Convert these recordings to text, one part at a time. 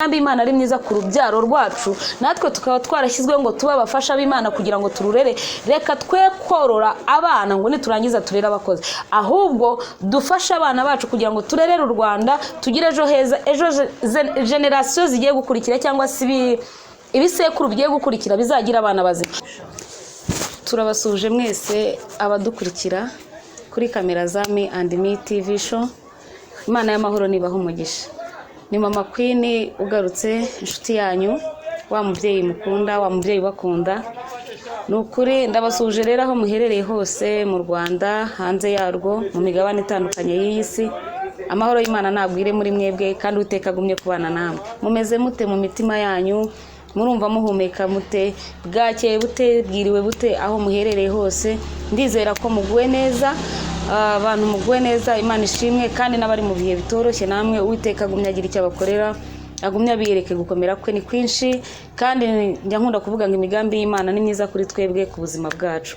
Imigambi y'Imana ari myiza ku rubyaro rwacu, natwe tukaba twarashyizweho ngo tube abafasha b'Imana kugira ngo tururere. Reka twe korora abana ngo niturangiza turere abakozi, ahubwo dufashe abana bacu kugira ngo turerere u Rwanda, tugire ejo heza, ejo génération zigiye gukurikira cyangwa se ibisekuru bigiye gukurikira bizagira abana bazima. Turabasuhuje mwese abadukurikira kuri kamera za Me and Me TV Show. Imana y'amahoro nibaha umugisha. Ni Mama Queen ugarutse, inshuti yanyu, wa mubyeyi mukunda, wa mubyeyi ubakunda. Ni ukuri ndabasuhuje rero aho muherereye hose, mu Rwanda, hanze yarwo, mu migabane itandukanye y'iyi si. Amahoro y'Imana nagwire muri mwebwe kandi Uwiteka agumye kubana namwe. Mumeze mute mu mitima yanyu? Murumva muhumeka mute? Bwakeye bute? Bwiriwe bute aho muherereye hose? Ndizera ko muguwe neza. Abantu muguwe neza, Imana ishimwe. Kandi n'abari mu bihe bitoroshye, namwe Uwiteka agumye agira icyo abakorera, agumye abiyereke. Gukomera kwe ni kwinshi, kandi njya nkunda kuvuga ngo imigambi y'Imana ni myiza kuri twebwe, ku buzima bwacu.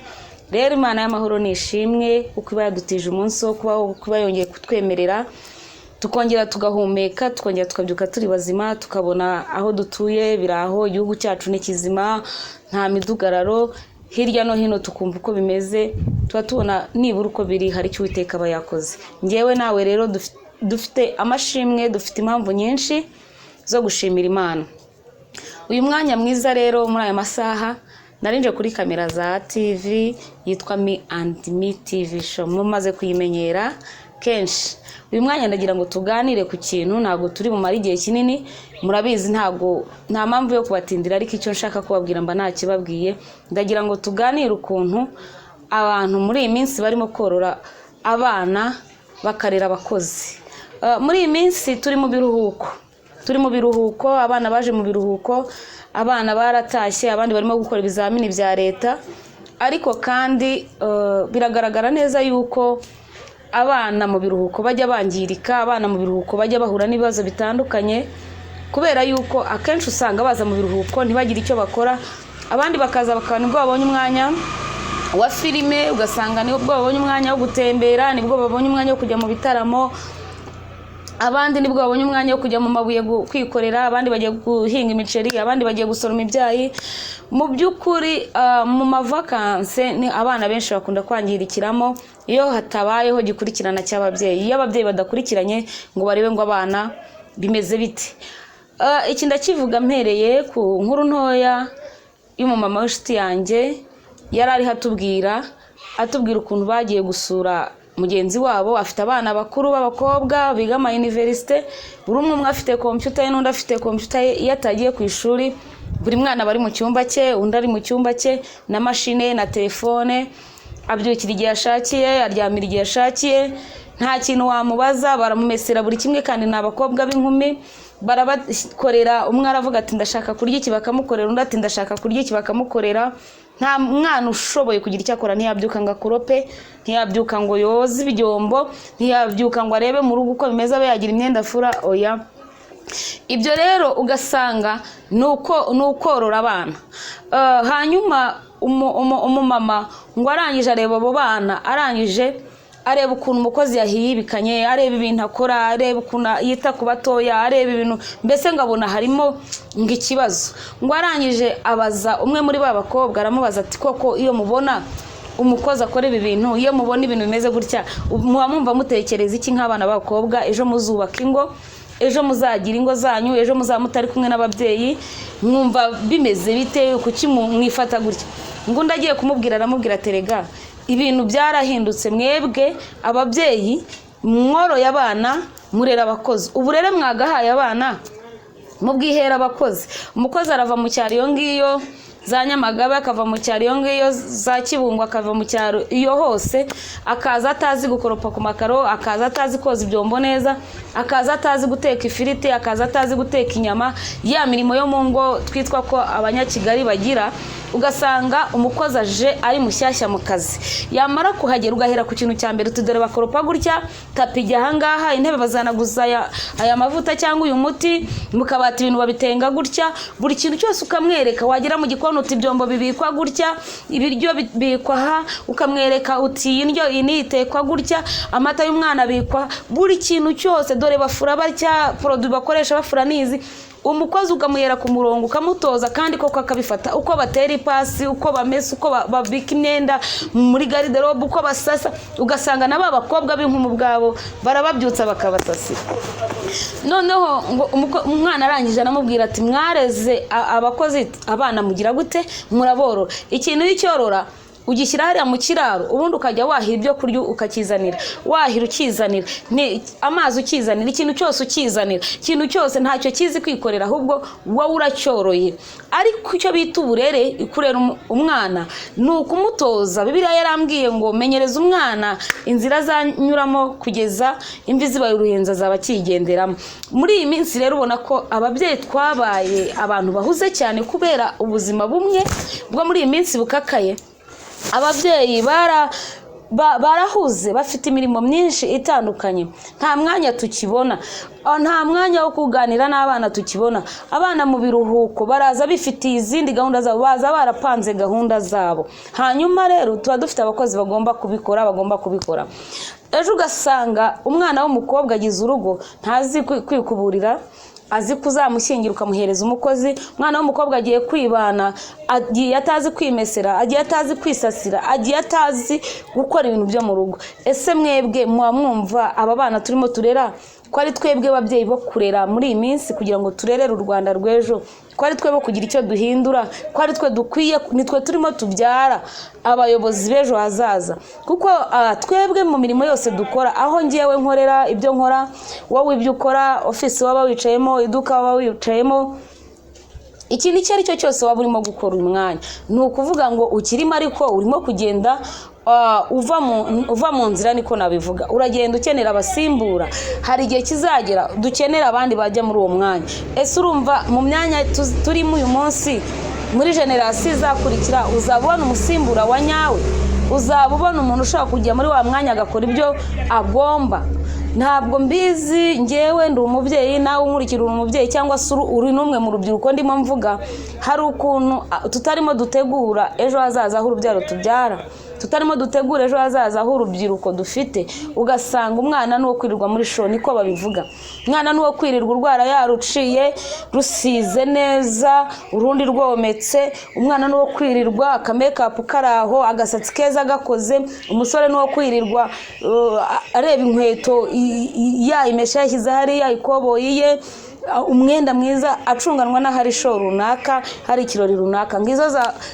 Rero Imana y'amahoro ni ishimwe kuko iba yadutije umunsi wo kubaho, kuko iba yongeye kutwemerera tukongera tugahumeka, tukongera tukabyuka turi bazima, tukabona aho dutuye biri aho, igihugu cyacu ni kizima, nta midugararo hirya no hino, tukumva uko bimeze, tuba tubona nibura uko biri, hari icyo Uwiteka aba yakoze. Ngewe nawe rero dufite amashimwe, dufite impamvu nyinshi zo gushimira Imana. Uyu mwanya mwiza rero, muri aya masaha narinje kuri kamera za TV yitwa Me and Me TV Show, mumaze kuyimenyera kenshi. Uyu mwanya ndagira ngo tuganire ku kintu, ntabwo turi bumare igihe kinini, murabizi, ntabwo nta mpamvu yo kubatindira, ariko icyo nshaka kubabwira mba ntakibabwiye. Ndagira ngo tuganire ukuntu abantu muri iyi minsi barimo korora abana bakarera abakozi. Muri iyi minsi turi mu biruhuko, turi mu biruhuko, abana baje mu biruhuko, abana baratashye, abandi barimo gukora ibizamini bya leta. Ariko kandi biragaragara neza yuko abana mu biruhuko bajya bangirika, abana mu biruhuko bajya bahura n'ibibazo bitandukanye, kubera yuko akenshi usanga baza mu biruhuko ntibagire icyo bakora, abandi bakaza bakaba nibwo babonye umwanya wa filime, ugasanga nibwo babonye umwanya wo gutembera, nibwo babonye umwanya wo kujya mu bitaramo, abandi nibwo babonye umwanya wo kujya mu mabuye kwikorera, abandi bagiye guhinga imiceri, abandi bagiye gusoroma ibyayi. Mu by'ukuri mu mavakanse ni abana benshi bakunda kwangirikiramo iyo hatabayeho gikurikirana cy'ababyeyi, iyo ababyeyi badakurikiranye ngo barebe ngo abana bimeze bite. Iki ndakivuga mpereye ku nkuru ntoya y'umumama w'inshuti yanjye yari ariho atubwira ukuntu bagiye gusura mugenzi wabo. Afite abana bakuru b'abakobwa biga ama université, buri umwe umwe afite kompiyuta ye n'undi afite kompiyuta ye. Iyo atagiye ku ishuri, buri mwana aba ari mu cyumba cye, undi ari mu cyumba cye na mashine ye na telefone. Abyukira igihe ashakiye, aryamira igihe ashakiye, nta kintu wamubaza. Baramumesera buri kimwe, kandi ni abakobwa b'inkumi, barabakorera. Umwe aravuga ati: "Ndashaka kurya iki," bakamukorera, undi ati: "Ndashaka kurya iki," bakamukorera. Nta mwana ushoboye kugira icyo akora. Ntiyabyuka ngo akorope, ntiyabyuka ngo yoze ibyombo, ntiyabyuka ngo arebe mu rugo uko bimeze, abe yagira imyenda afura, oya. Ibyo rero ugasanga ni ukorora abana. Hanyuma umumama ngo arangije areba abo bana, arangije areba ukuntu umukozi yahiyibikanye, areba ibintu akora, areba ukuntu yita ku batoya, areba ibintu mbese ngo abona harimo ngo ikibazo. Ngo arangije abaza umwe muri ba bakobwa, aramubaza ati: "Koko iyo mubona umukozi akora ibi bintu, iyo mubona ibintu bimeze gutya, muba mwumva mutekereza iki nk'abana b'abakobwa? Ejo muzubaka ingo, ejo muzagira ingo zanyu, ejo muzaba mutari kumwe n'ababyeyi, mwumva bimeze bite? Kuki mwifata gutya?" Ngo undi agiye kumubwira, aramubwira: "Terega ibintu byarahindutse. Mwebwe ababyeyi mworoye abana, murera abakozi. Uburere mwagahaye abana mubwihera abakozi. Umukozi arava mu cyaro iyo ngiyo za Nyamagabe, akava mu cyaro iyo ngiyo za Kibungo, akava mu cyaro iyo hose, akaza atazi gukoropa ku makaro, akaza atazi koza ibyombo neza, akaza atazi guteka ifiriti, akaza atazi guteka inyama, ya mirimo yo mu ngo twitwa ko Abanyakigali bagira. Ugasanga umukozi aje ari mushyashya mu kazi, yamara kuhagera ugahera ku kintu cya mbere uti: 'Dore bakoropa gutya, tapi ijya ahangaha, intebe bazanaguza aya mavuta cyangwa uyu muti, mu kabati ibintu babitenga gutya,' buri kintu cyose ukamwereka. Wagera mu gikoni uti: 'Ibyombo bibikwa gutya, ibiryo bibikwa aha,' ukamwereka uti: 'Iyi ndyo iyi niyi itekwa gutya, amata y'umwana abikwa,' buri kintu cyose, dore bafura batya, produit bakoresha bafura nizi." Umukozi ukamuhera ku murongo, ukamutoza, kandi koko akabifata, uko batera ipasi, uko bamesa, uko babika imyenda muri garde-robe, uko basasa, ugasanga na ba bakobwa b'inkumi ubwabo barababyutsa bakabasasira. Noneho ngo umwana arangije aramubwira ati: "Mwareze abakozi, abana mugira gute? Muraborora." Ikintu iyo ucyorora, ugishyira hariya mu kiraro, ubundi ukajya wahira ibyo kurya ukakizanira, wahira ukizanira, ni amazi ukizanira, ikintu cyose ukizanira, ikintu cyose. Ntacyo kizi kwikorera, ahubwo wowe uracyoroye. Ariko icyo bita uburere, kurera umwana ni ukumutoza. Bibiliya yarambwiye ngo: "Menyereza umwana inzira azanyuramo, kugeza imvi zibaye uruyenzi azaba akigenderamo." Muri iyi minsi rero ubona ko ababyeyi twabaye abantu bahuze cyane kubera ubuzima bumwe bwo muri iyi minsi bukakaye. Ababyeyi barahuze, bafite imirimo myinshi itandukanye, nta mwanya tukibona. Nta mwanya wo kuganira n'abana tukibona. Abana mu biruhuko baraza bifitiye izindi gahunda zabo, baza barapanze gahunda zabo. Hanyuma rero tuba dufite abakozi bagomba kubikora, bagomba kubikora. Ejo ugasanga umwana w'umukobwa agize urugo, ntazi kwikuburira, azi ko uzamushyingira ukamuhereza umukozi. Umwana w'umukobwa agiye kwibana, agiye atazi kwimesera, agiye atazi kwisasira, agiye atazi gukora ibintu byo mu rugo. Ese mwebwe muba mwumva aba bana turimo turera, ko ari twebwe ababyeyi bo kurera muri iyi minsi kugira ngo turerere u Rwanda rw'ejo, ko ari twe bo kugira icyo duhindura, ko ari twe dukwiye, nitwe turimo tubyara abayobozi b'ejo hazaza? Kuko twebwe mu mirimo yose dukora, aho ngewe nkorera ibyo nkora, wowe ibyo ukora, ofisi waba wicayemo, iduka waba wicayemo, ikintu icyo ari cyo cyose waba urimo gukora uyu mwanya, ni ukuvuga ngo ukirimo, ariko urimo kugenda uva mu nzira, niko nabivuga. Uragenda ukenera abasimbura. Hari igihe kizagera dukenera abandi bajya muri uwo mwanya. Ese urumva mu myanya turimo uyu munsi, muri generasiyo izakurikira uzaba ubona umusimbura wa nyawe? Uzaba ubona umuntu ushobora kujya muri wa mwanya agakora ibyo agomba? Ntabwo mbizi. Ngewe ndi umubyeyi, nawe unkurikira uri umubyeyi, cyangwa se uri n'umwe mu rubyiruko ndimo mvuga. Hari ukuntu tutarimo dutegura ejo hazaza h'urubyaro tubyara, tutarimo dutegura ejo hazaza h'urubyiruko dufite. Ugasanga umwana ni uwo kwirirwa muri show, niko babivuga. Umwana ni uwo kwirirwa urwara yaruciye, rusize neza, urundi rwometse. Umwana ni uwo kwirirwa akamekapu kari aho, agasatsi keza gakoze. Umusore ni uwo kwirirwa areba inkweto yayimeshe, yashyize hariya, ikoboyi ye, umwenda mwiza, acunganwa n'ahari show runaka, hari ikirori runaka, ngizo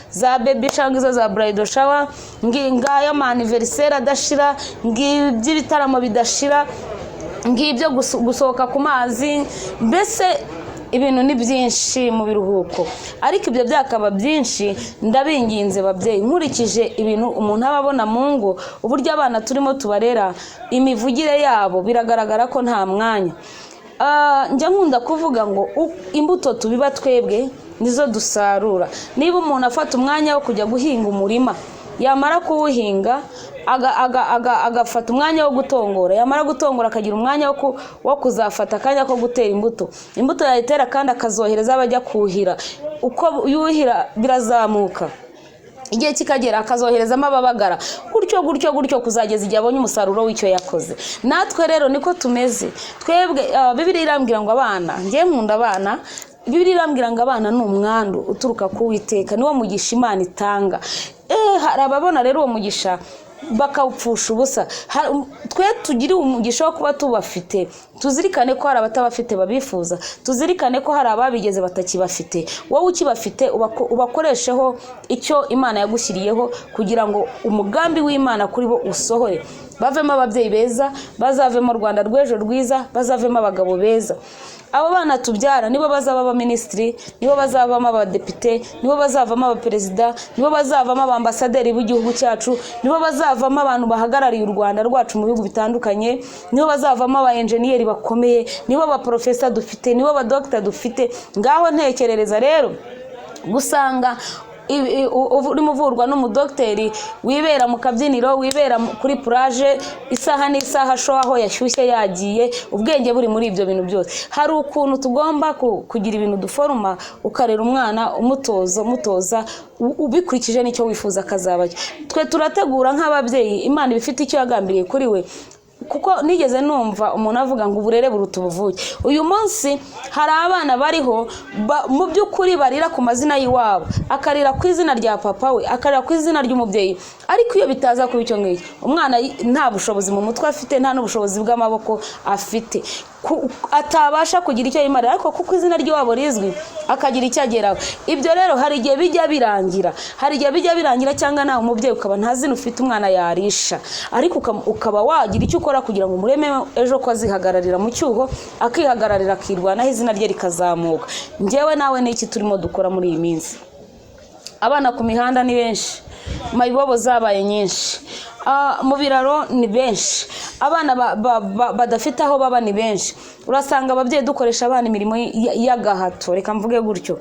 za baby cyangwa ngizo za bridal shower, ngayo ama anniversaire adashira, ngiby'ibitaramo bidashira, ngibyo gusohoka ku mazi. Mbese ibintu ni byinshi mu biruhuko. Ariko ibyo byakaba byinshi, ndabinginze babyeyi, nkurikije ibintu umuntu aba abona mu ngo, uburyo abana turimo tubarera, imivugire yabo, biragaragara ko nta mwanya. Njya nkunda kuvuga ngo imbuto tubiba twebwe nizo dusarura. Niba umuntu afata umwanya wo kujya guhinga umurima, yamara kuwuhinga agafata umwanya wo gutongora, yamara gutongora akagira umwanya wo kuzafata akanya ko gutera imbuto, imbuto yayitera kandi akazohereza abajya kuhira, uko yuhira birazamuka, igihe kikagera akazoherezamo ababagara, gutyo gutyo gutyo, kuzageza igihe abonye umusaruro w'icyo yakoze. Natwe rero niko tumeze twebwe. Bibiliya irambwira ngo abana, njye nkunda abana, Bibiliya irambwira ngo abana ni umwandu uturuka ku Witeka, niwo mugisha Imana itanga. Hari ababona rero uwo mugisha bakawupfusha ubusa. Twe tugiriwe umugisha wo kuba tubafite, tuzirikane ko hari abatabafite babifuza, tuzirikane ko hari ababigeze batakibafite. Wowe ukibafite, ubakoresheho icyo Imana yagushyiriyeho kugira ngo umugambi w'Imana kuri bo usohore, bavemo ababyeyi beza, bazavemo u Rwanda rw'ejo rwiza, bazavemo abagabo beza. Abo bana tubyara nibo bazaba abaminisitiri, nibo bazavamo abadepite, nibo bazavamo abaperezida, nibo bazavamo abambasaderi b'igihugu cyacu, nibo bazavamo abantu bahagarariye u Rwanda rwacu mu bihugu bitandukanye, nibo bazavamo aba enjeniyeri bakomeye, nibo baporofesa dufite, nibo badogita dufite. Ngaho ntekerereza rero gusanga urimo uvurwa n'umudogiteri wibera mu kabyiniro, wibera kuri plage, isaha n'isaha show, aho yashyushye yagiye, ubwenge buri muri ibyo bintu byose. Hari ukuntu tugomba kugira ibintu duforoma, ukarera umwana, umutoza, umutoza ubikurikije n'icyo wifuza akazaba cyo. Twe turategura nk'ababyeyi, Imana iba ifite icyo yagambiriye kuri we. Kuko nigeze numva umuntu avuga ngo uburere buruta ubuvuke. Uyu munsi hari abana bariho mu by'ukuri barira ku mazina y'iwabo, akarira ku izina rya papa we, akarira ku izina ry'umubyeyi. Ariko iyo bitaza kuba icyo ngicyo, umwana nta bushobozi mu mutwe afite, nta n'ubushobozi bw'amaboko afite, atabasha kugira icyo yimarira, ariko kuko izina ry'iwabo rizwi akagira icyo ageraho. Ibyo rero hari igihe bijya birangira, hari igihe bijya birangira, cyangwa nawe umubyeyi ukaba nta zina ufite umwana yarisha, ariko ukaba wagira icyo ukora kugira ngo umureme ejo ko azihagararira mu cyuho, akihagararira, akirwanaho, izina rye rikazamuka. Njyewe nawe ni iki turimo dukora muri iyi minsi? Abana ku mihanda ni benshi, mayibobo zabaye nyinshi, mu biraro ni benshi, abana badafite aho baba ni benshi. Urasanga ababyeyi dukoresha abana imirimo y'agahato, reka mvuge gutyo.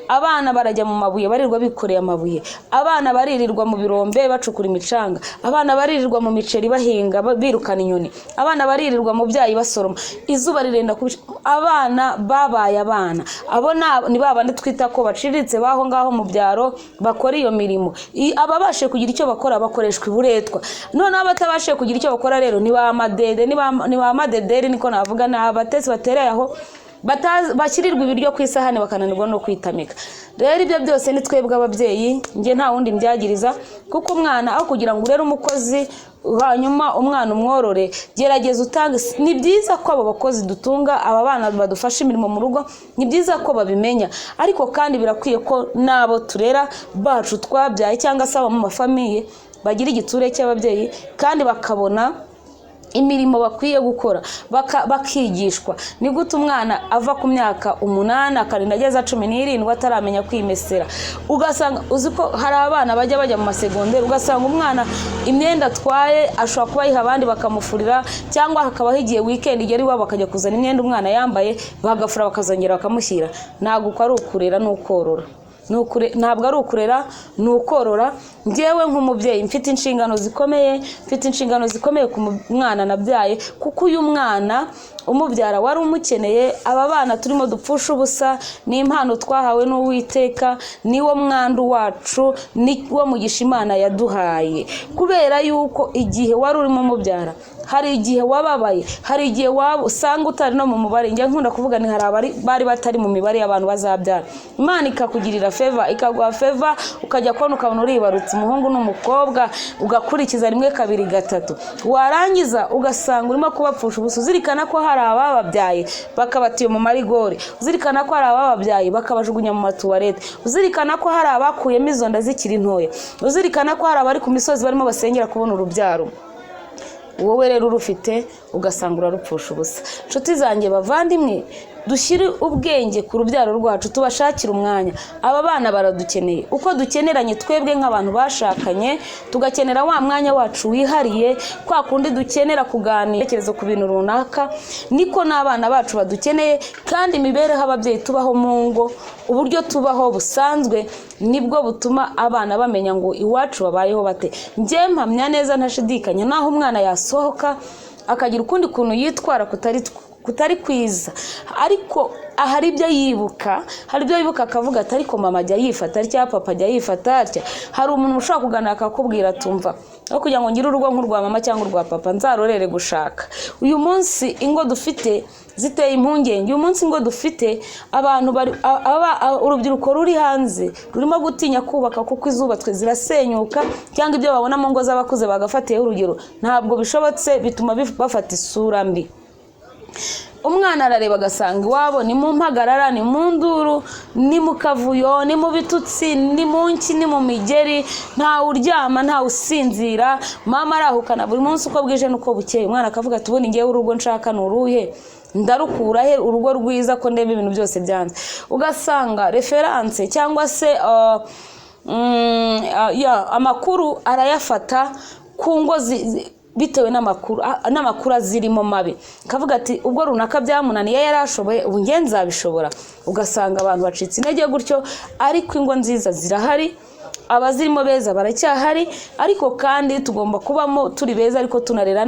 Abana barajya mu mabuye, barirwa bikoreye amabuye. Abana baririrwa mu birombe bacukura imicanga. Abana baririrwa mu miceri bahinga, birukana inyoni. Abana baririrwa mu byayi basoroma, izuba rirenda kubica. Abana babaye abana, abo ni ba bandi twita ko baciriritse baho ngaho mu byaro bakora iyo mirimo. Ababashe kugira icyo bakora bakoreshwa iburetwa. Noneho abatabashije kugira icyo bakora rero ni ba madede, ni ba madederi, niko navuga, ni abatesi batereye aho, bashyirirwa ibiryo ku isahani bakananirwa no kwitamika. Rero ibyo byose ni twebwe ababyeyi, njye nta wundi mbyagiriza, kuko umwana aho kugira ngo urere umukozi hanyuma umwana umworore, gerageza utange. Ni byiza ko abo bakozi dutunga, aba bana badufasha imirimo mu rugo, ni byiza ko babimenya, ariko kandi birakwiye ko n'abo turera bacu twabyaye cyangwa se abo mu mafamiye bagira igitsure cy'ababyeyi, kandi bakabona imirimo bakwiye gukora, bakigishwa. Ni gute umwana ava ku myaka 8 akarinda ageza 17 ataramenya kwimesera? Ugasanga uzi ko hari abana bajya mu masegonderi, ugasanga umwana imyenda atwaye ashobora kuba ayiha abandi bakamufurira, cyangwa hakabaho igihe weekend igera iwabo bakajya kuzana imyenda umwana yambaye, bagafura, bakazongera bakamushyira. Ntabwo uko ari ukurera, ni ukorora. Ntabwo ari ukurera, ni ukorora. Njyewe nk'umubyeyi mfite inshingano zikomeye, mfite inshingano zikomeye ku mwana nabyaye, kuko uyu mwana umubyara wari umukeneye. Aba bana turimo dupfusha ubusa ni impano twahawe n'Uwiteka, niwo mwandu wacu, niwo mugisha Imana yaduhaye. Kubera yuko igihe wari urimo umubyara hari igihe wababaye, hari igihe waba usanga utari no mu mubare. Njya nkunda kuvuga ni hari abari bari batari mu mibare y'abantu bazabyara, Imana ikakugirira favor, ikaguha favor, ukajya kubona ukabona uribarutse umuhungu n'umukobwa, ugakurikiza rimwe, kabiri, gatatu, warangiza ugasanga urimo kubapfusha ubusa. Uzirikana ko hari abababyaye bakabatiye mu marigore, uzirikana ko hari abababyaye bakabajugunya mu matuwarete, uzirikana ko hari abakuyemo izo nda zikiri ntoya, uzirikana ko hari abari ku misozi barimo basengera kubona urubyaro. Wowe rero urufite ugasanga urarupfusha ubusa. Inshuti zanjye, bavandimwe, dushyire ubwenge ku rubyaro rwacu, tubashakire umwanya. Aba bana baradukeneye. Uko dukeneranye twebwe nk'abantu bashakanye, tugakenera wa mwanya wacu wihariye, kwa kundi dukenera kuganira ibitekerezo ku bintu runaka, niko n'abana bacu badukeneye. Kandi imibereho ababyeyi tubaho mu ngo, uburyo tubaho busanzwe, nibwo butuma abana bamenya ngo iwacu babayeho bate. Njye mpamya neza ntashidikanya, naho umwana yasohoka akagira ukundi kuntu yitwara kutari kwiza, ariko hari ibyo yibuka, hari ibyo yibuka akavuga ati: "Ariko mama ajya yifata atya, papa ajya yifata atya." Hari umuntu ushobora kuganira akakubwira atumva: "Aho kugira ngo ngire urugo nk'urwa mama cyangwa urwa papa, nzarorere gushaka." Uyu munsi ingo dufite ziteye impungenge. Uyu munsi ingo dufite, abantu bari urubyiruko ruri hanze rurimo gutinya kubaka, kuko izubatswe zirasenyuka, cyangwa ibyo babona mu ngo z'abakuze bagafatiyeho urugero ntabwo bishobotse, bituma bafata isura mbi. Umwana arareba agasanga iwabo ni mu mpagarara, ni mu nduru, ni mu kavuyo, ni mu bitutsi, ni mu nki, ni mu migeri, ntawe uryama, ntawe usinzira, mama arahukana buri munsi uko bwije n'uko bukeye. Umwana akavuga ati: "Ubundi ngewe urugo nshaka ni uruhe? Ndarukura he urugo rwiza ko ndeba ibintu byose byanze?" Ugasanga référence cyangwa se amakuru arayafata ku ngo bitewe n'amakuru azirimo mabi, kavuga ati: "Ubwo runaka byamunaniye yari ashoboye, ubu nge nzabishobora." Ugasanga abantu bacitse intege gutyo. Ariko ingo nziza zirahari, abazirimo beza baracyahari, ariko kandi tugomba kubamo turi beza, ariko tunarera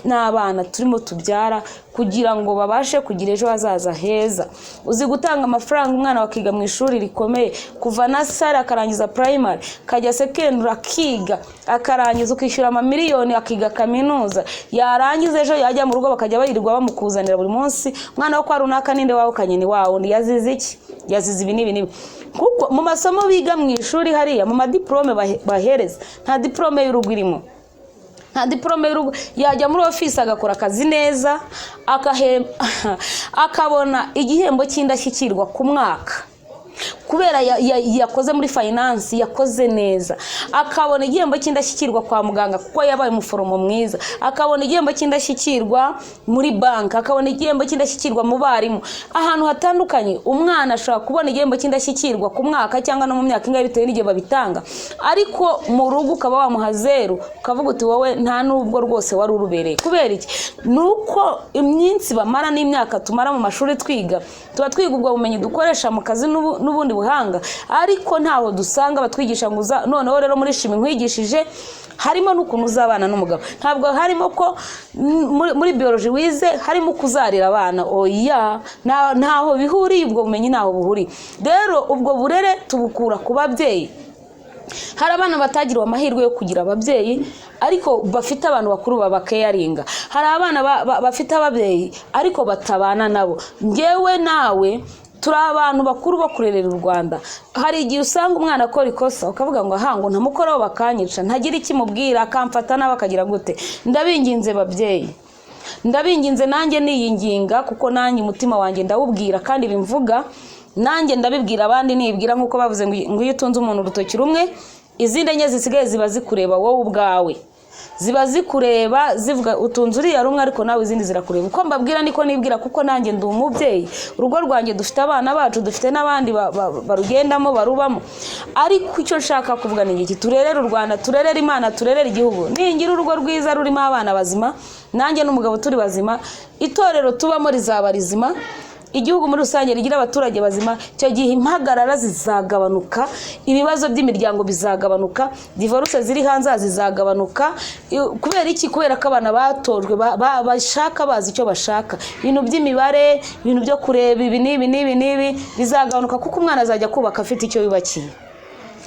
n'abana turimo tubyara. kugira ngo babashe kugira ejo hazaza heza. Uzi gutanga amafaranga umwana wakiga mu ishuri rikomeye, kuva nursery akarangiza primary, akajya secondary, akiga akarangiza, ukishyura amamiliyoni akiga kaminuza, yarangiza ejo yajya mu rugo bakajya bayirirwa bamukuzanira buri munsi: "Umwana wo kwa runaka ninde wahukanye? Ni wa wundi. Yazize iki? Yazize ibi n'ibi n'ibi." Kuko mu masomo biga mu ishuri hariya, mu madiporome bahereza, nta diporome y'urugo irimo, nta diporome y'urugo. Yajya muri ofisi agakora akazi neza, akabona igihembo cy'indashyikirwa ku mwaka kubera yakoze muri finance, yakoze neza, akabona igihembo cy'indashyikirwa kwa muganga kuko yabaye umuforomo mwiza, akabona igihembo cy'indashyikirwa muri banki, akabona igihembo cy'indashyikirwa mu barimu, ahantu hatandukanye. Umwana ashobora kubona igihembo cy'indashyikirwa ku mwaka cyangwa no mu myaka ingahe, bitewe n'igihe babitanga, ariko mu rugo ukaba wamuha zeru, ukavuga uti: "Wowe nta n'ubwo rwose wari urubereye." Kubera iki? Ni uko iminsi bamara n'imyaka tumara mu mashuri twiga, tuba twiga ubwo bumenyi dukoresha mu kazi n'ubundi buhanga, ariko ntaho dusanga batwigisha ngo uza noneho rero muri chimie nkwigishije harimo n'ukuntu uzabana n'umugabo. Ntabwo harimo ko muri biology wize harimo uko uzarira abana. Oya, ntaho bihuriye, ubwo bumenyi ntaho buhuriye. Rero ubwo burere tubukura ku babyeyi. Hari abana batagiriwe amahirwe yo kugira ababyeyi, ariko bafite abantu bakuru babakeyaringa. Hari abana bafite ababyeyi ariko batabana nabo. Ngewe nawe turi abantu bakuru bo kurerera u Rwanda. Hari igihe usanga umwana akora ikosa, ukavuga ngo: "Aha, ngo ntamukoraho bakanyica, ntagira ikimubwira, akamfata nabi, akagira gute." Ndabinginze babyeyi, ndabinginze, nanjye niyinginga, kuko nanjye umutima wanjye ndawubwira, kandi bimvuga nanjye ndabibwira abandi nibwira. Nk'uko bavuze ngo iyo utunze umuntu urutoki rumwe, izindi enye zisigaye ziba zikureba wowe ubwawe, ziba zikureba zivuga: "Utunze uriya rumwe, ariko nawe izindi zirakureba." Uko mbabwira niko nibwira, kuko nanjye ndi umubyeyi. Urugo rwanjye dufite abana bacu, dufite n'abandi barugendamo, barubamo. Ariko icyo nshaka kuvuga ni iki: turerere u Rwanda, turerere Imana, turerere igihugu. Ningira urugo rwiza rurimo abana bazima, nanjye n'umugabo turi bazima, itorero tubamo rizaba rizima, igihugu muri rusange rigira abaturage bazima. Icyo gihe impagarara zizagabanuka, ibibazo by'imiryango bizagabanuka, divorce ziri hanze aha zizagabanuka. Kubera iki? Kubera ko abana batojwe bashaka, bazi icyo bashaka. Ibintu by'imibare, ibintu byo kureba ibi n'ibi n'ibi n'ibi bizagabanuka, kuko umwana azajya kubaka afite icyo yubakiye,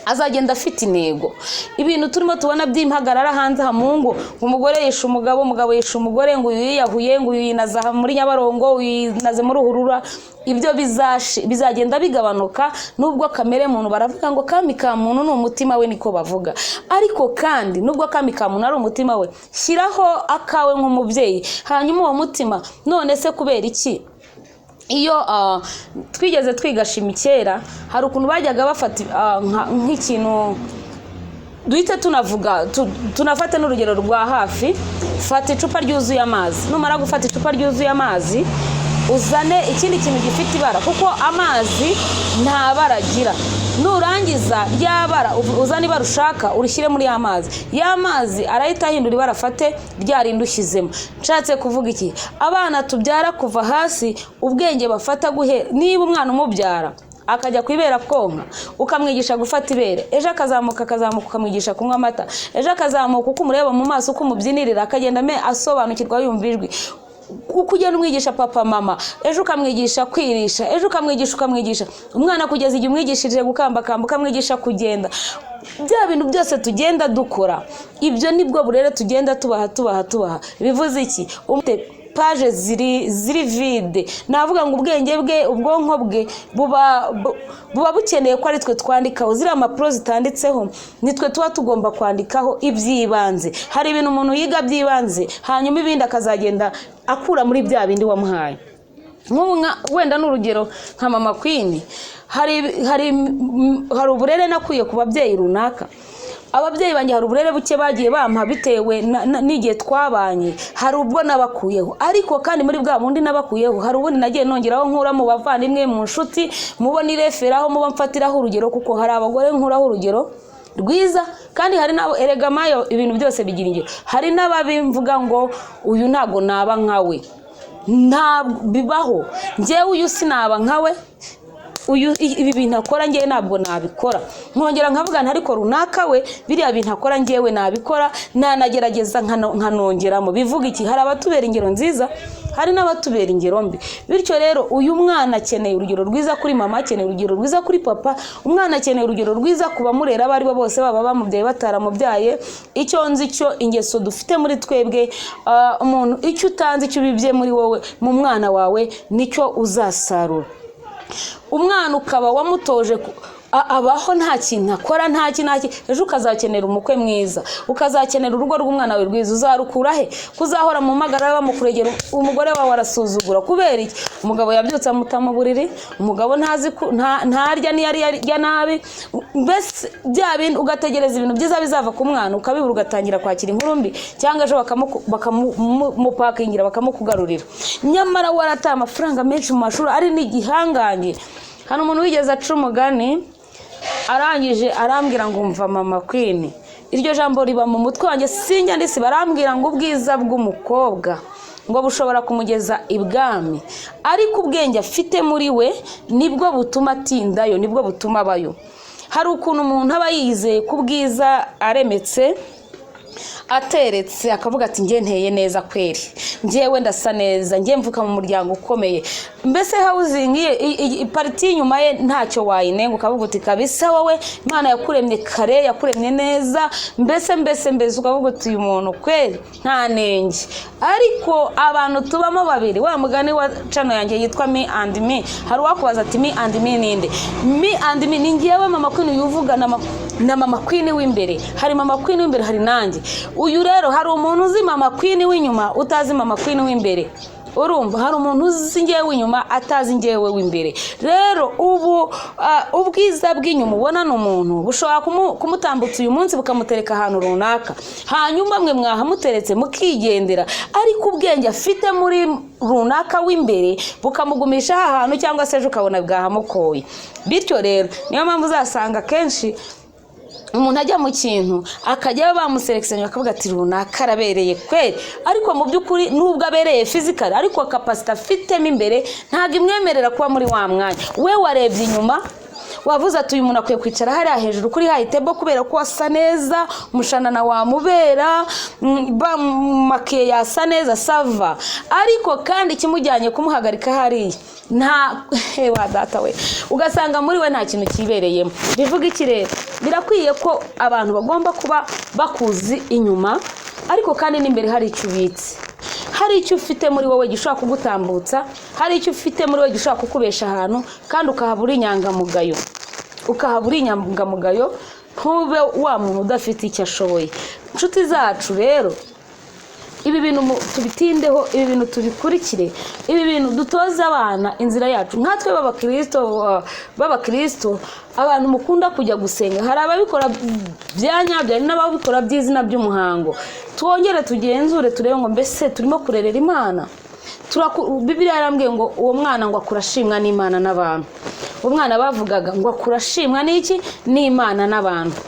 azagenda afite intego. Ibintu turimo tubona by'impagarara hanze aha mu ngo, ngo umugore yishe umugabo, umugabo yishe umugore, ngo uyu yiyahuye, ngo uyu yinaze aha muri Nyabarongo, uyu yinaze muri ruhurura, ibyo bizagenda bigabanuka. Nubwo kamere muntu, baravuga ngo kami ka muntu ni umutima we, niko bavuga, ariko kandi nubwo kami ka muntu ari umutima we, shyiraho akawe nk'umubyeyi, hanyuma uwo mutima. None se kubera iki iyo twigeze twiga chimie kera, hari ukuntu bajyaga bafata nk'ikintu duhite tunavuga, tunafate n'urugero rwa hafi: fata icupa ryuzuye amazi. Numara gufata icupa ryuzuye amazi, uzane ikindi kintu gifite ibara, kuko amazi nta bara agira. Nurangiza rya bara, uzane ibara ushaka, urishyire muri ya mazi. Ya mazi arahita ahindura ibara, afate rya rindi ushyizemo. Nshatse kuvuga iki? Abana tubyara kuva hasi, ubwenge bafata guhera, niba umwana umubyara akajya ku ibere konka, ukamwigisha gufata ibere, ejo akazamuka, akazamuka, ukamwigisha kunywa amata, ejo akazamuka, uko umureba mu maso, uko umubyinirira, akagenda asobanukirwa, yumva ijwi, uko ugenda umwigisha papa, mama, ejo ukamwigisha kwirisha, ejo ukamwigisha, ukamwigisha umwana kugeza igihe umwigishije gukambakamba, ukamwigisha kugenda. Bya bintu byose tugenda dukora, ibyo nibwo burere tugenda tubaha, tubaha, tubaha. Bivuze iki? Umute page ziri vide, navuga ngo ubwenge bwe, ubwonko bwe buba bukeneye ko ari twe twandikaho. Ziriya mpapuro zitanditseho, nitwe tuba tugomba kwandikaho iby'ibanze. Hari ibintu umuntu yiga by'ibanze, hanyuma ibindi akazagenda akura muri bya bindi wamuhaye. Nk'ubu wenda ni urugero nka Mama Queen, hari uburere nakuye ku babyeyi runaka. Ababyeyi banjye hari uburere buke bagiye bampa bitewe n'igihe twabanye. Hari ubwo nabakuyeho, ariko kandi muri bwa bundi nabakuyeho hari ubundi nagiye nongeraho nkura mu bavandimwe, mu nshuti, mubo nireferaho, mubo mfatiraho urugero, kuko hari abagore nkuraho urugero rwiza, kandi hari n'abo erega mayo ibintu byose bigira ingero. Hari n'ababimvuga ngo: "Uyu ntabwo naba nkawe." Ntabwo bibaho, njyewe uyu sinaba nkawe. Uyu ibi bintu akora ngewe ntabwo nabikora. Nkongera nkavuga nti: "Ariko runaka we, biriya bintu akora ngewe nabikora, nanagerageza nkanongeramo." Bivuga iki? Hari abatubera ingero nziza, hari n'abatubera ingero mbi. Bityo rero, uyu mwana akeneye urugero rwiza kuri mama, akeneye urugero rwiza kuri papa, umwana akeneye urugero rwiza ku bamurera abo ari bo bose, baba bamubyaye, bataramubyaye. Icyo nzi cyo, ingeso dufite muri twebwe, umuntu icyo utanze, icyo ubibye muri wowe mu mwana wawe, nicyo uzasarura. Umwana ukaba wamutoje abaho nta kintu akora, nta kintu, nta kintu, ejo ukazakenera umukwe mwiza, ukazakenera urugo rw'umwana wawe rwiza, uzarukura he? Kuzahora mu magara bamukuregera, umugore wawe arasuzugura. Kubera iki? Umugabo yabyutse amuta mu buriri, umugabo ntazi ntarya, niyo arya nabi. Mbese bya bindi ugategereza ibintu byiza bizava ku mwana ukabibura, ugatangira kwakira inkuru mbi, cyangwa ejo bakamupakingira, bakamukugarurira, nyamara warataye amafaranga menshi mu mashuri, ari n'igihangange. Hano umuntu wigeze aca umugani, arangije arambwira ngo: "Mva mama Queen." Iryo jambo riba mu mutwe wanjye, sinjya ndisi. Barambwira ngo ubwiza bw'umukobwa ngo bushobora kumugeza ibwami, ariko ubwenge afite muri we nibwo butuma atindayo, nibwo butuma abayo. Hari ukuntu umuntu aba yizeye ku bwiza, aremetse, ateretse, akavuga ati: "Njye nteye neza kweri, njyewe ndasa neza, njye mvuka mu muryango ukomeye." Mbese housing ye, part y'inyuma ye ntacyo wayinenga, ukavuga uti: "Kabisa wowe Imana yakuremye kare, yakuremye neza." Mbese ukavuga uti: "Uyu muntu kweri nta nenge." Ariko abantu tubamo babiri, wa mugani wa channel yanjye yitwa Me and Me, hari uwakubaza ati: "Me and me ninde?" Me and me ni ngewe mama Queen uvuga na mama Queen w'imbere. Hari mama Queen w'imbere, hari nanjye uyu. Rero hari umuntu uzi mama Queen w'inyuma, utazi mama Queen w'imbere. Urumva, hari umuntu uzi ngewe w'inyuma, atazi ngewe w'imbere. Rero ubu ubwiza bw'inyuma ubona ni umuntu bushobora kumutambutsa uyu munsi, bukamutereka ahantu runaka, hanyuma mwe mwahamuteretse mukigendera, ariko ubwenge afite muri runaka w'imbere bukamugumisha aha hantu, cyangwa se ejo ukabona bwahamukoye. Bityo rero, niyo mpamvu uzasanga akenshi umuntu ajya mu kintu, akajyayo bamuselectionnye, bakavuga ati: "Runaka arabereye kweri." Ariko mu by'ukuri, nubwo abereye physically, ariko capacité afitemo imbere ntabwo imwemerera kuba muri wa mwanya. We warebye inyuma, wavuze ati: "Uyu muntu akwiye kwicara hariya hejuru kuri high table kubera ko asa neza, umushanana wamubera, bamakiye yasa neza, ça va." Ariko kandi ikimujyanye kumuhagarika hariya nta wa data we, ugasanga muri we nta kintu kibereyemo. Bivuga iki rero? Birakwiye ko abantu bagomba kuba bakuzi inyuma, ariko kandi n'imbere hari icyo ubitse, hari icyo ufite muri wowe gishobora kugutambutsa, hari icyo ufite muri wowe gishobora kukubesha ahantu, kandi ukahaba uri inyangamugayo, ukahaba uri inyangamugayo, ntube wa muntu udafite icyo ashoboye. Inshuti zacu rero, ibi bintu tubitindeho, ibi bintu tubikurikire, ibi bintu dutoze abana inzira yacu nkatwe b'abakristo. Abantu mukunda kujya gusenga, hari ababikora bya nyabyo, hari n'ababikora by'izina by'umuhango. Twongere tugenzure, turebe ngo mbese turimo kurerera Imana? Bibiliya yarambwiye ngo uwo mwana ngo akura ashimwa n'Imana n'abantu. Uwo mwana bavugaga ngo akura ashimwa n'iki? N'Imana n'abantu.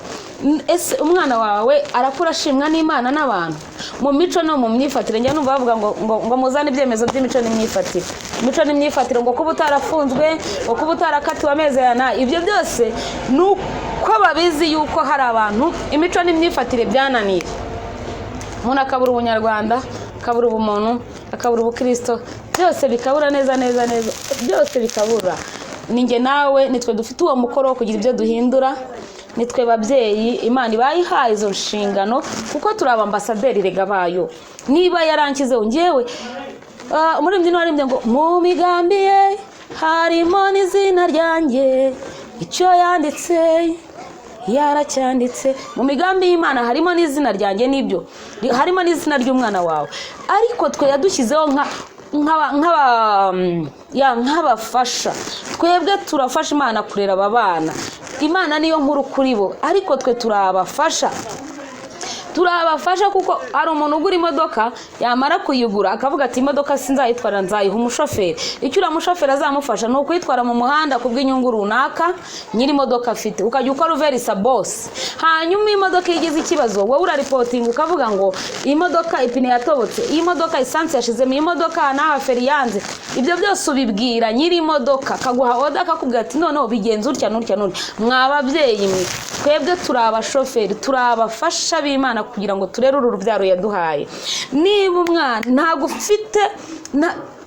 Ese umwana wawe arakura ashimwa n'Imana n'abantu mu mico no mu myifatire? Njya numva bavuga ngo muzane ibyemezo by'imico n'imyifatire, imico n'imyifatire, ngo kuba utarafunzwe, ngo kuba utarakatiwe amezi aya n'aya. Ibyo byose ni uko babizi yuko hari abantu imico n'imyifatire byananiye. Umuntu akabura ubunyarwanda, akabura ubumuntu, akabura ubukristo, byose bikabura neza neza neza, byose bikabura. Ni njye nawe, nitwe dufite uwo mukoro wo kugira ibyo duhindura. Nitwe babyeyi Imana ibayihaye izo nshingano, kuko turi abambasaderi rega bayo. Niba yaranshyizeho ngewe, umuririmbyi waririmbye ngo mu migambi ye harimo n'izina ryanjye, icyo yanditse yaracyanditse. Mu migambi y'Imana harimo n'izina ryanjye, nibyo, harimo n'izina ry'umwana wawe. Ariko twe yadushyizeho nk'abafasha. Twebwe turafasha Imana kurera aba bana. Imana niyo nkuru kuri bo, ariko twe turabafasha, turabafasha, kuko hari umuntu ugura imodoka, yamara kuyigura akavuga ati: "Imodoka sinzayitwara, nzayiha umushoferi." Icyo uriya mushoferi azamufasha ni ukuyitwara mu muhanda ku bw'inyungu runaka nyiri imodoka afite, ukajya ukora uverisa bosi. Hanyuma imodoka iyo igize ikibazo, wowe urareportinga, ukavuga ngo: "Iyi modoka ipine yatobotse, iyi modoka essence yashizemo, iyi modoka n'aha feri yanze." Ibyo byose ubibwira nyiri imodoka, akaguha order, akakubwira ati: "Noneho bigenze utya n'utya n'utya." Mwa babyeyi mwe, twebwe turi abashoferi, turi abafasha b'Imana kugira ngo turere uru rubyaro yaduhaye. Niba umwana ntabwo ufite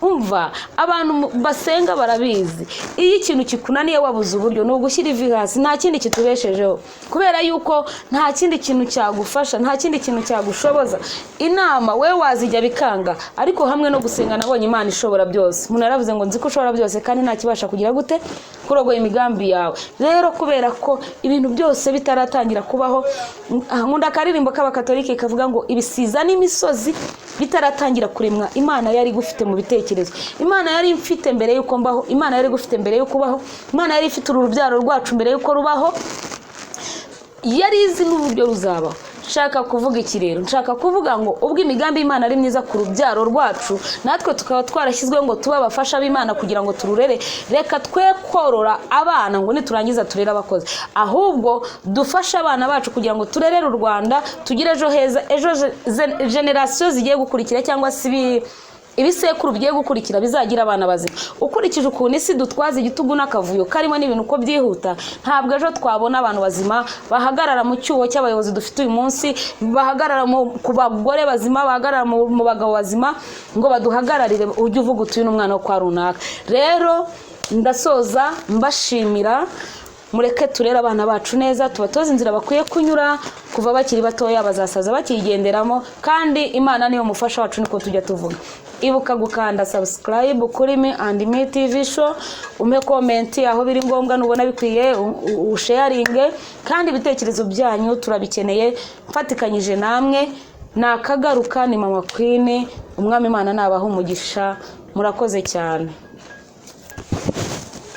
umva, abantu basenga barabizi, iyo ikintu kikunaniye, wabuze uburyo, ni ugushyira ivi hasi. Nta kindi kitubeshejeho, kubera yuko nta kindi kintu cyagufasha, nta kindi kintu cyagushoboza. Inama we wazijya bikanga, ariko hamwe no gusenga nabonye Imana ishobora byose. Umuntu yaravuze ngo: "Nzi ko ushobora byose, kandi nta kibasha kugira gute kurogoya imigambi yawe." Rero kubera ko ibintu byose bitaratangira kubaho, nkunda akaririmbo k'Abakatolike kavuga ngo: "Ibisiza n'imisozi bitaratangira kuremwa, Imana yari igufite mu bitekerezo." Imana yari imfite mbere y'uko mbaho, Imana yari igufite mbere y'uko ubaho, Imana yari ifite uru rubyaro rwacu mbere y'uko rubaho, yari izi n'uburyo ruzabaho. Nshaka kuvuga iki rero? Nshaka kuvuga ngo ubwo imigambi y'Imana ari myiza ku rubyaro rwacu, natwe tukaba twarashyizweho ngo tube abafasha b'Imana kugira ngo tururere, reka twe korora abana ngo niturangiza turere abakozi, ahubwo dufashe abana bacu kugira ngo turerere u Rwanda, tugire ejo heza. Ejo génération zigiye gukurikira, cyangwa se ibisekuru bigiye gukurikira, bizagira abana bazima. Ukurikije ukuntu isi dutwaza igitugu n'akavuyo karimo n'ibintu uko byihuta, ntabwo ejo twabona abantu bazima bahagarara mu cyuho cy'abayobozi dufite uyu munsi, bahagarara ku bagore bazima, bahagarara mu bagabo bazima ngo baduhagararire, ujye uvuga uti: "Uyu ni umwana wo kwa runaka." Rero ndasoza mbashimira. Mureke turere abana bacu neza, tubatoze inzira bakwiye kunyura kuva bakiri batoya, bazasaza bakiyigenderamo, kandi Imana niyo mufasha wacu, niko tujya tuvuga. Ibuka gukanda subscribe kuri Me and Me TV Show, umpe comment aho biri ngombwa, nubona bikwiye usharinge, kandi ibitekerezo byanyu turabikeneye. Mfatikanyije namwe nakagaruka. Ni Mama Queen. Umwami Imana nabaha umugisha. Murakoze cyane.